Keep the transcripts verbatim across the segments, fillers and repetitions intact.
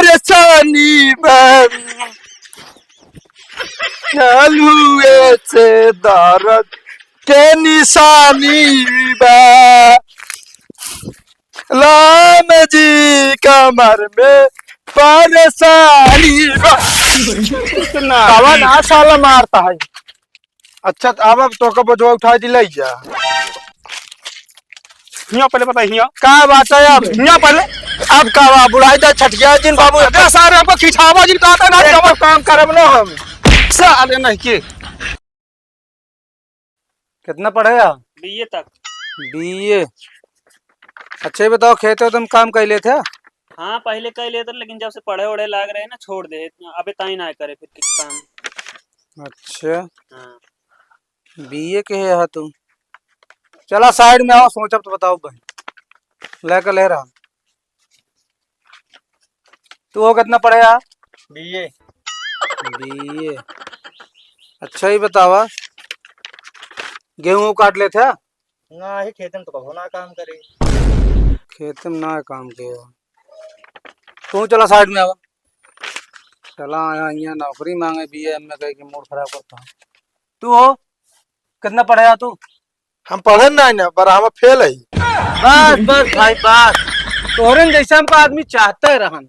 परेशानी बा, चालू से दर्द के निशानी बा। राम जी कमर में परेशानी बा। ना, कवन आ साला मारता है? अच्छा, त अब, अब तोका बोझवा उठाइ दिलाई जा। हियाँ पहले बता, हियाँ। का बात है अब? हियाँ पहले। अब का बा, बुलाई दा छठिया जिन बाबू। अबे सारे हमको खिंचावा जिन, कहा था ना, एक जब तो काम करब ना हम। साले नहीं के। कितना पढ़े आ? बीए तक। बीए। अच्छा, ये बताओ, खेत वेत में काम कर लेते हैं? हाँ, पहले कर लेते, लेकिन जब से पढ़े ओढ़े लाग रहे ना, छोड़ दे। अबे ताई ना करे फिर के काम। अच्छा। हाँ। बीए के है तू? चला side में आओ, सोचब तो बताओ भाई। लेकर ले रहा। तू हो कितना पढ़े आ? बीए। बीए। अच्छा, ही बतावा, गेहूं काट लेते हैं? ना, ही खेते में तो कबो ना काम करे। खेते में ना काम किया। तू चला side में आवा। चला आया यहाँ नौकरी मांगे, बीए एमए कह के मूड खराब करता है। तू हो, कितना पढ़े आ तू? हम पढ़े ना, ना, पर हम फेल है। बस, बस भाई, बस। तोहरे जैसा हमका आदमी चाहते रहन।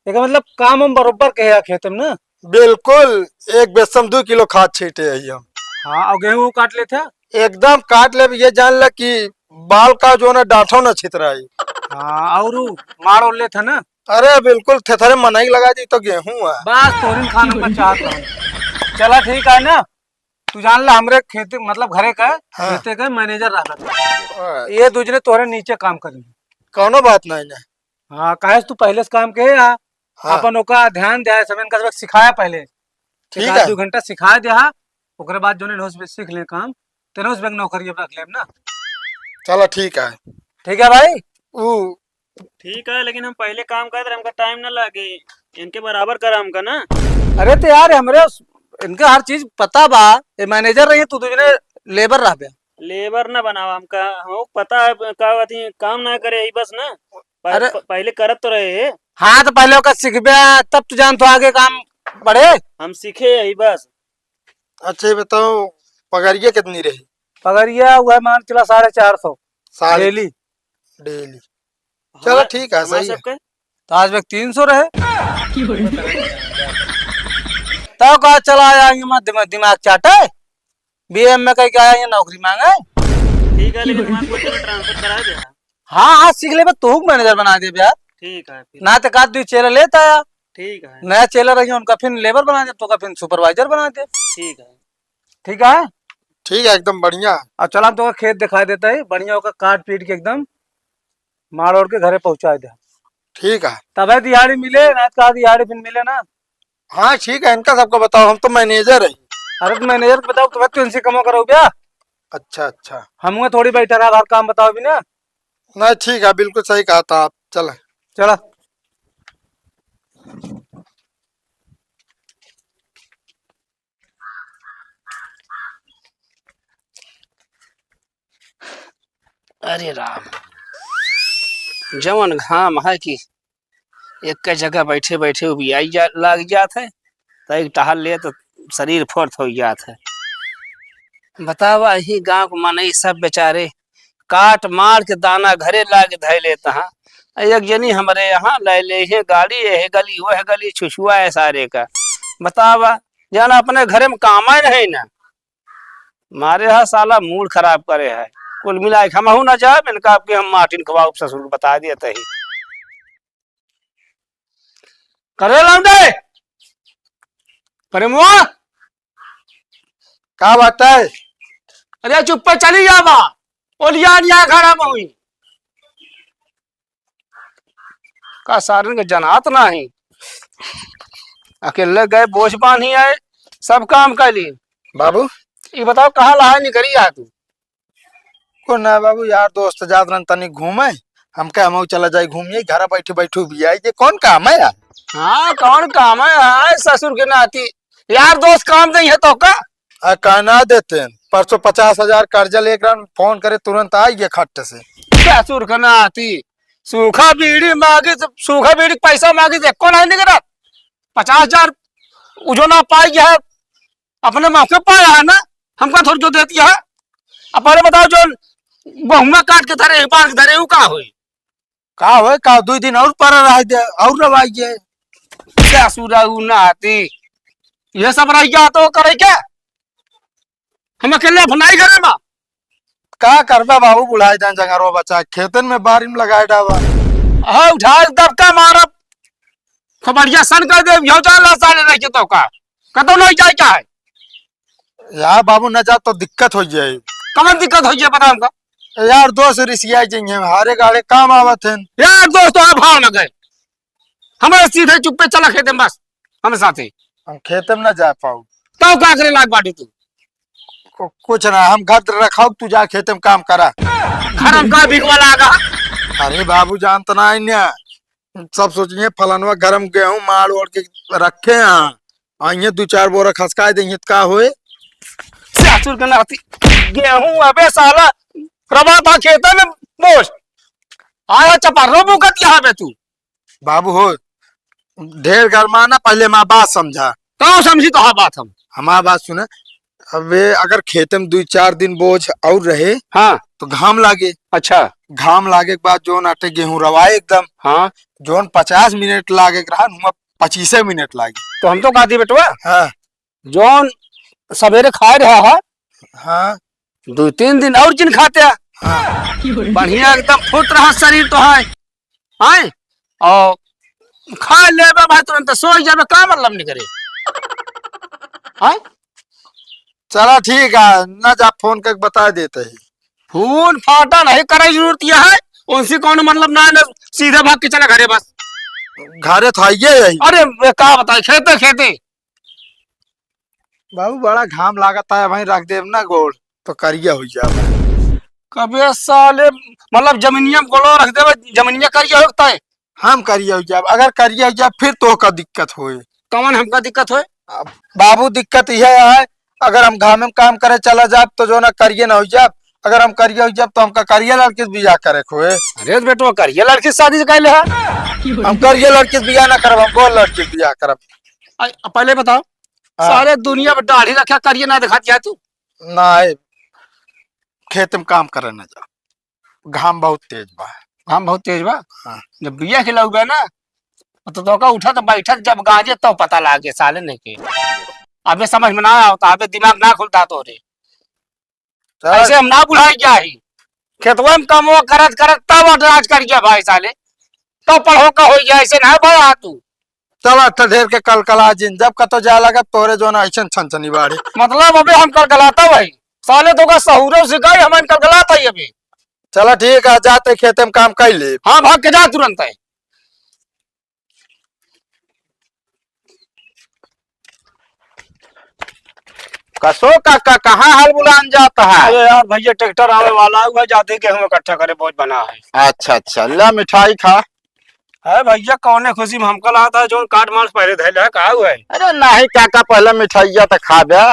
एकर मतलब काम हम बरोबर कहे आ खेत में ना? बिल्कुल, एक बेसम दो किलो खाद छीटे ही हम। हाँ, और गेहूं काट लेते हैं? एकदम काट लेब, ये जान ले कि बाल का जो ना डांठो ना छितराई। हाँ, और उ मार ओढ़ लेते हैं ना? अरे बिल्कुल, थेथरे मनई लगा दी तो गेहूं है। बस तोहरे खान का चाहत रहन। चला ठीक है ना, तू जान ले हमरे खेते, मतलब घरे का, हाँ। खेते का मैनेजर रहा। हाँ। ये दू जने तोहरे नीचे काम करेंगे। कौनो बात नहीं ना। हाँ, काहे से तू पहले से काम के है, हाँ। अपन ओका ध्यान दे, समय इनका सबक सिखाया पहले। ठीक एक आध है। दो घंटा सिखा दे, हाँ। ओकरे बाद जोने होश में सीख ले काम, तेने उस बैंक नौकरी अब रख लेब ना। चला ठीक है। ठीक है भाई। ऊ ठीक है, लेकिन हम पहले काम करते, हमका टाइम ना लागे, इनके बराबर करा हमका ना। अरे तो यार, हमरे उस, इनका हर चीज पता बा। ये मैनेजर रही, तू दू जने लेबर रह बे। लेबर ना बनावा हमका, हमको पता है का बात है, काम ना करे यही बस ना। प-, अरे प-, पहले करत तो रहे हैं। हाँ, तो पहले ओकर सीखबे, तब तू जान तो आगे काम बढ़े। हम सीखे यही बस। अच्छा, ये बताओ, पगरिया कितनी रही? पगरिया वह मान चला साढ़े चार सौ। साढ़े डेली। डेली। चलो, हमार-, ठीक है, हमार सही है। सबके? तो आज में तीन सौ रहे। तब का चला आया, ये मत दिमा-, दिमाग चाटे। बीए में कहीं क्या है, ये नौकरी मांगे। ठीक है, लेकिन हमारे कोटे में ट्रांसफर करा दे। हाँ, हाँ, सीख ले, बस तू मैनेजर बना दे यार। ठीक है, फिर। ना तो का दू चेला लेता है। ठीक है। नया चेला रही, उनका फिर लेबर बना दे, तो का फिर सुपरवाइजर बना दे। ठीक है। ठीक है? ठीक है, एकदम बढ़िया। अब चला, हम तो खेत दिखाई देता है, बढ़िया होकर काट पीट के एकदम मार ओढ़ के घरे पहुंचा दे। ठीक है। तबे दिहाड़ी मिले, रात का दिहाड़ी फिर मिले ना। हाँ, ठीक है, इनका सबको बताओ, हम तो मैनेजर है। अरे, तो मैनेजर को बताओ, तो तू इनसे कमो करो क्या? अच्छा, अच्छा। हम थोड़ी बैठा रहा, हर काम बताओ भी ना। नहीं, ठीक है, बिल्कुल सही कहा था आप। चल। चला। अरे राम, जवन घाम है कि एक जगह बैठे बैठे उबियाई जा, लाग जात है, तो एक टहल ले तो शरीर फुर्त हो जात है। बतावा, यही गांव के मनई सब बेचारे काट मार के दाना घरे लाके धै लेत हैं। एक जनी हमरे यहाँ लै लेहे गाड़ी, यह गली, वह गली, छुछुआ है सारे का। बतावा, जाना अपने घरे में कामा नहीं ना, मारे हा साला मूड खराब करे है। कुल मिला के हमहू ना जाब, इनका आपके हम माटिन खवाउब ससुर के बता दिया तही। करे लौंडे, प्रेमुआ, का बात है? अरे चुप्पे चली जाबा, ओलिया निया घरा में हुई। का सारन के जनात नाही। अकेले गए बोझ बांधी आए, सब काम कर लिए। बाबू। ये बताओ कहाँ लहा निकरी आ तू? को ना बाबू, यार दोस्त जात रहन तनी घूमे, हम कहे हमहू चला जाए घूमिए, घर बैठे बैठे भी आई, ये कौन काम है यार? हाँ, कौन काम है? हाँ, ससुर के नाती, यार दोस्त काम नहीं है तो का? आ, का ना देते? परसों पचास हजार कर्जा लेके रहन, फोन करे तुरंत आई गए खट्ट से। ससुर के नाती, सूखा बीड़ी मांगी तो, सूखा बीड़ी के पैसा मांगी तो एको नहीं निकला। पचास हजार उ जो ना पाई है, अपने मौके पाया है ना, हमका थोड़ी जो देती है। अब पहले बताओ, जो बहुआ काट के धरे, बांध के धरे, उ का होई? का होए, का दुई दिन और पड़ा रह दे, और रवाई जे। क्या सुरा उ ना आती, ये सब रह गया तो करे क्या? हम अकेले अपनाई घरे में। का करबा बाबू, बुढ़ाई जान जंगरवा बचा, खेतन में बारी में लगाए डावा। हाँ, उठा दबका मारब, खबड़िया सन कर दे, यो जान ला साले रह के तो का, कतो नहीं जाए क्या है? यार बाबू, न जा तो दिक्कत हो जाए। कमन दिक्कत हो जाए, बता हमका। यार दोस्त रिसिया जाइए, हारे गाड़े काम आवत हैं। यार दोस्त तो भाव न गए, हमारे सीधे चुप्पे चला खेते में बस, हमें साथे। हम खेते में ना जा पाऊ। तो का करे लाग बाटी तू? कु-, कुछ ना, हम घर रखाओ, तू जा खेते में काम करा। घर हम का बिकवा लागा? अरे बाबू, जानत ना है न्या, सब सोचिए फलानवा गरम गेहूं माड़ ओढ़ के रखे हैं, आइए दो चार बोरा खसकाए देंगे तो का होए? ससुर के नाती गेहूं, अबे साला रवा था खेते में बोझ, आया चपारो बुकत यहाँ पे तू। बाबू हो, ढेर गरमाना, पहले हमार बात समझा। का समझी तो हाँ बात हम? हमार बात सुने, अबे अगर खेते में दुई चार दिन बोझ और रहे, हाँ। तो घाम लागे। अच्छा। घाम लागे के बाद जौन आटे गेहूं रवाए एकदम, हाँ। जौन पचास मिनट लागे के रहा, हुआ पच्चीसे मिनट लागे। तो हम तो कहती बेटवा, हाँ। जौन सवेरे खाए रहा है, हाँ। दो तीन दिन और जिन खाते हैं, हाँ। बढ़िया एकदम फुट रहा शरीर तो है, हैं? और खा लेबे भाई, तुरंत सोई जाबे, का मतलब नहीं करे? हैं? चला ठीक है, ना जा, फोन करके बता देते हैं। फोन फाटा नहीं करे, जरूरत यह है, उनसे कौन मतलब ना है, ना सीधे भाग के चला घरे बस। घरे था ये यही। अरे वे का बताए, खेते खेते। बाबू बड़ा घाम लागत है, वहीं रख देब ना गोड़ तो करिया हो जाब। कबे साले, मतलब जमीनिया में गोड़ो रख देबे, जमीनिया करिया होता है। हम करिया हो जाब, अगर करिया हो जाब फिर तो का दिक्कत होए। कौन हमका दिक्कत होए? अब बाबू दिक्कत यह है, अगर हम घामे में काम करे चला जाब तो जो ना करिया ना हो जाब, अगर हम करिया हो जाब तो हमका करिया लड़की से बियाह करे के होए। अरे बेटवा, करिया लड़की से शादी से कैले है? हम करिया लड़की से बियाह ना करब, हम गोर लड़की से बियाह करब। आ, पहले बताओ, हाँ। सारे दुनिया में दाढ़ी रखा करिए ना दिखा दिया तू। ना है, खेत में काम करे ना जा, घाम बहुत तेज बा। घाम बहुत तेज बा? हाँ। जब बिया खिलाऊ बा ना, तो तोका उठत बैठत जब गाजे तब पता लागे साले नहीं के। अबे समझ में ना आवता, अबे दिमाग ना खुलता तोरे। चल। ऐसे हम ना बुढ़ाई जाही। खेतवा में कमवा करत करत तब अटराज कर गया भाई साले। तब पढ़ो का हो गया, ऐसे ना भाई आ तू। चल, अच्छा ढेर के कलकला जिन, जब कतो जाए लगा तोरे जो ना ऐसे छनछनी बाड़ी। मतलब अबे हम कलकलाता भाई। साले तो का सहूरो सिखाई, हम कलकलाता ही अबे। चला ठीक है, जाते खेते में काम कर ले। हाँ, भाग के जा तुरंत है। कसो काका, कहाँ हल बुलान जाता है? अरे यार भैया, ट्रैक्टर आवे वाला हुआ, जाते गेहूं इकट्ठा करे, बोझ बना है। अच्छा अच्छा, ला मिठाई खा। अरे भैया, कौने खुशी में हमका लाता है, जो काट मांस पहले धैले है, का हुआ है? अरे नहीं काका, पहले मिठाइया तो खा बे।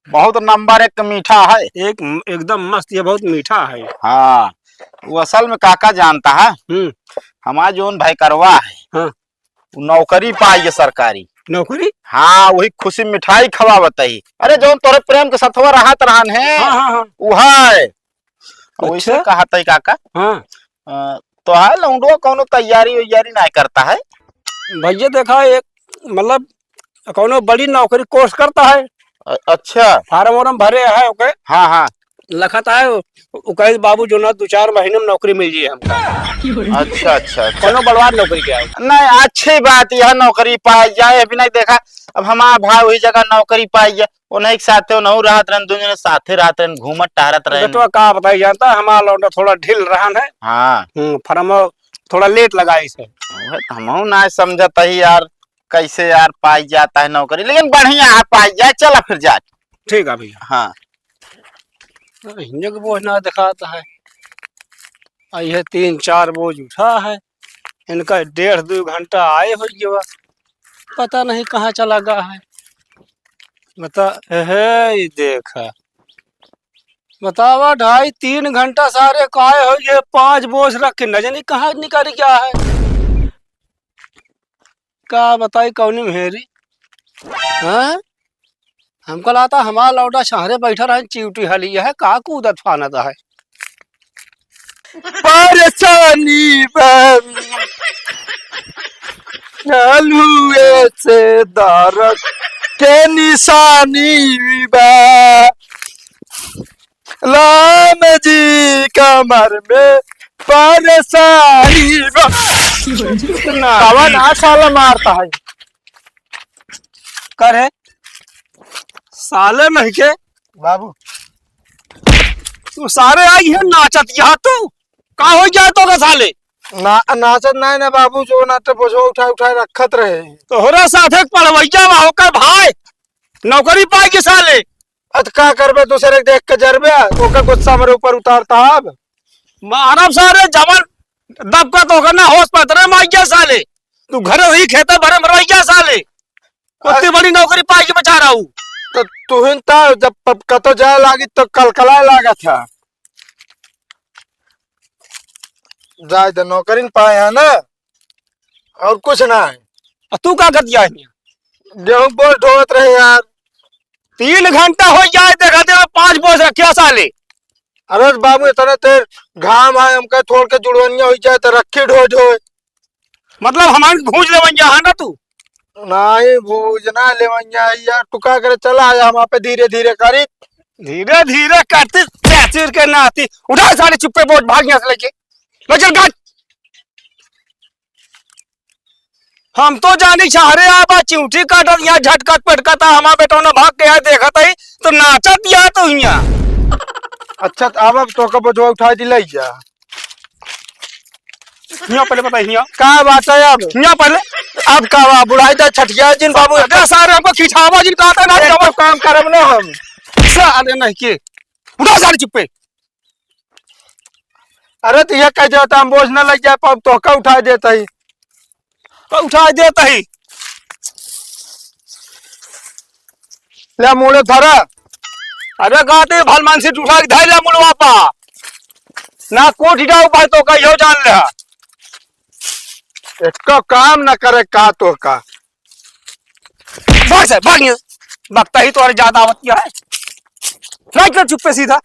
बहुत नंबर एक मीठा है। एक, एकदम मस्त, ये बहुत मीठा है। हाँ, वो असल में काका जानता है, हम्म। हमारा जोन भैकरवा है, हाँ। वो नौकरी पाई है सरकारी। नौकरी? हाँ, वही खुशी मिठाई खवावत है। अरे, जोन तोरे प्रेम के सथवा रहत रहन है, हाँ, हाँ, हाँ। वो है। वैसे अच्छा। कहत है काका। हाँ। अ, तो है लौंडवा कौनो तैयारी वैयारी नहीं करता है? भैया देखा, एक मतलब कौनो बड़ी नौकरी कोर्स करता है। अ-, अच्छा। फार्म वार्म भरे है ओके। हाँ, हाँ। लखत है, उ कहे, "बाबू जो ना दो चार महीने में नौकरी मिल जाए हमका।" अच्छा, अच्छा, अच्छा। कौनो बड़वार नौकरी क्या है? नहीं, अच्छी बात, यह नौकरी पाई जाए। अभी नहीं देखा, अब हमारा भाई वही जगह नौकरी पाई जाए, उन्हीं के साथे उन्हों रहत रहन, दोनों जने साथे रहत रहन, घूमत टहरत रहन। बेटवा का बताई जानता है, हमारा लौंडा थोड़ा ढील रहन है। हाँ। हम्म, फार्म थोड़ा लेट लगाई से। वह तो हमहू ना समझत ही यार, कैसे यार पाई जाता है नौकरी, लेकिन बढ़िया है, पाई जाए, चला फिर जाए। ठीक है भैया। हाँ। हिंजे के बोझ ना दिखाता है, आ ये तीन चार बोझ उठा है, इनका डेढ़ दो घंटा आए हो गया, पता नहीं कहाँ चला गया है। बता, हे, हे, ये देखा, बतावा, ढाई तीन घंटा सारे काहे हो, ये पाँच बोझ रख के न जानी कहाँ निकल गया है। का बताई कौनी मेहरी, हाँ? हमको लागता हमार लौंडा शहरे बैठा रहे, चिउटी हली है, का कूदत फानत है। परेशानी बा, चालू से दर्द के निशानी बा। राम जी कमर में परेशानी बा। कवन आ साला मारता है? करे साले नहीं के बाबू। तू सारे आई है नाचत यहाँ तू। का हो गया तो का साले? ना, नाचत नहीं ना बाबू, जो ना तो बोझो उठा उठा रखत रहे। तोहरा साथे पढ़वैया बा, ओकर भाई नौकरी पाई के साले। अत का करबे, दूसरे के देख के जरबे, ओकर गुस्सा हमरे ऊपर उतारता अब। मारब सारे, जवन दबका तो ओकर ना होश पतरे में आइया साले। तू घर ही खेते भरे में रह गया साले। उतनी बड़ी नौकरी पाई के बचा रहा हूँ। तो तुहिन ता जब प-, कतो जाए लागी तो कलकलाए लागत है। जाए दे, नौकरी न पाए है ना, और कुछ ना है। आ तू का करत जाए? गेहूं बोझ ढोवत रहे यार। तीन घंटा हो जाए, देखा दे, पाँच बोझ रखिया साले। अरे बाबू, इतने तेर घाम है, हमका छोड़ के जुड़वनिया हो जाए तो रखी ढोए ढोए। मतलब हमारे भूज लेवनिया है ना तू? नहीं, भूज ना लेवनिया है यार, तू का करे, चला आया हम पे धीरे धीरे करी। धीरे धीरे करती, चाचर के नाती। उठा सारे चुप्पे बोझ, भाग यहाँ से लेके। लो चल काट। हम तो जानी शहरे आबा, चिउटी काटत यहाँ झटकत पटकत आ, हमार बेटौना भाग के यहाँ देखत है, तो नाचत यहाँ तो हियाँ। अच्छा, तो अब, अब तोका बोझवा उठाई दी, लई जा। हियाँ पहले बता, हियाँ। का बात है अब? हियाँ पहले। अब का बा, बुढ़ाई दा छठिया जिन बाबू। अरे सारे हमको खिंचावा जिन कहता ना, एक तो काम करब ना हम। सारे नहीं के। उठा सारे चुप्पे। अरे तो ये कह देता हम बोझ न लग जाए पाउब, तोहका उठाए देता ही। तो उठाए देता ही। ले मुड़े धरा। अरे गाते भलमान से उठा के धर ले मुड़वा पा। ना कोठी जाओ भाई, तोका यो जान ले। एक काम न करे का तोहका। भाग से, भाग यहाँ। बकता ही तो और ज्यादा आवत क्या है? राइट कर चुप्पे सीधा।